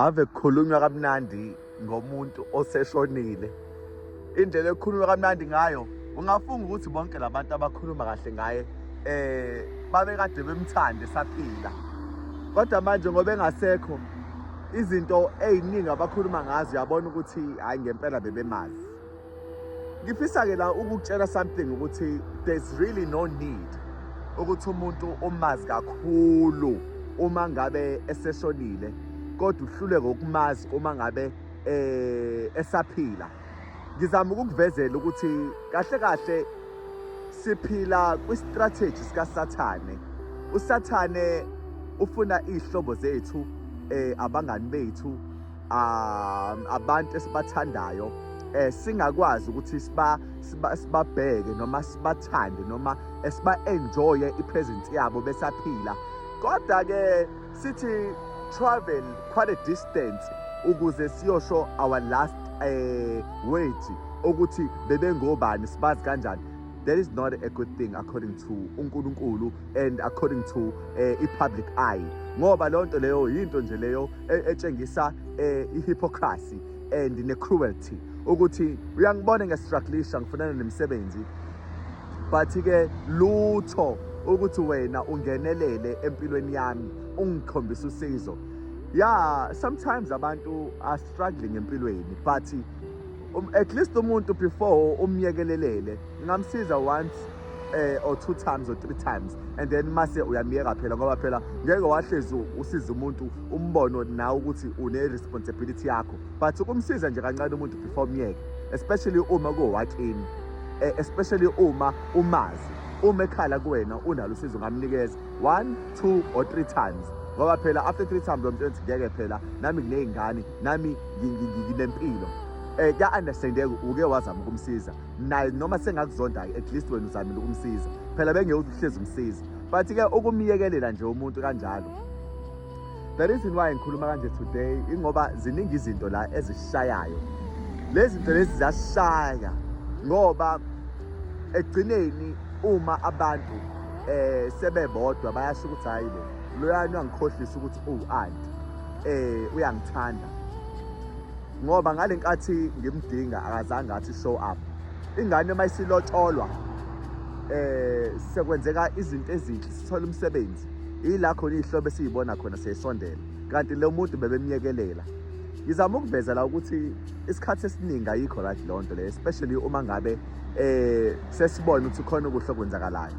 ave kukhulunywa kamnandi ngomuntu oseshonile. Indlela ekukhulunywa kamnandi ngayo ungafunga ukuthi bonke labantu abakhuluma kahle ngaye babe kade bemthanda esaphila. Kodwa manje ngoba engasekho izinto eziningi abakhuluma ngazo uyabona ukuthi hayi ngempela bebemazi. Ngifisa ke la ukukutshela something ukuthi there's really no need ukuthi umuntu umazi kakhulu uma ngabe eseshonile, kodwa uhluleke ukumazi uma ngabe esaphila. Ngizama ukukuvezela ukuthi kahle kahle siphila kwi-strategy sikaSathane. USathane ufuna izihlobo zethu, abangani bethu, abantu esibathandayo, singakwazi ukuthi sibabheke noma sibathande noma siba-enjoye i-presence yabo besaphila. Kodwa ke sithi travel quite a distance ukuze siyosho our last word ukuthi bebengobani sibazi kanjani. That is not a good thing according to uNkulunkulu and according to i-public eye. Ngoba lonto leyo yinto nje leyo etshengisa i-hypocrisy and ne-cruelty. Ukuthi uyangibona ngestrugglisha ngifunana nemisebenzi, but ke lutho ukuthi wena ungenelele empilweni yami ungikhombisa usizo. Yeah, sometimes abantu are struggling empilweni, but at least umuntu before umyekelelele ngamsiza once or 2 times or 3 times, and then mase uyamiyeka phela ngoba phela ngeke wahlezi usiza umuntu umbono nawe ukuthi une responsibility yakho, but ukumsiza nje kancane umuntu before umyeke, especially uma kuwakini, especially uma umazi, uma ekhala kuwena unalo usizo ngamnikeza 1, 2 or 3 times. Ngoba phela after 3 times lo muntu ethi ngeke phela nami ngineyingane, nami nginempilo, kuya-understandeka uke wazama ukumsiza naye noma sengakuzonda at least wena uzamile ukumsiza phela bengeke uhlezi umsiza. But ke ukumyekelela nje umuntu kanjalo, the reason why ngikhuluma kanje today ingoba ziningi izinto la ezishayayo. Lezi zinto lezi ziyashaya ngoba egcineni uma abantu sebebodwa bayasho ukuthi hayi lo loyani uyangikhohlisa ukuthi anti uyangithanda, ngoba ngale nkathi ngimdinga akazange athi show up. Ingane mayisilotsholwa sekwenzeka izinto ezinhle, sithola umsebenzi, ila khona ihlobo esiyibona khona seyisondela, kanti lo muntu bebemyekelela. Ngizama ukuveza la ukuthi isikhathi esiningi ayikho right lonto le, especially uma ngabe sesibona ukuthi khona ukuhle okwenzakalayo.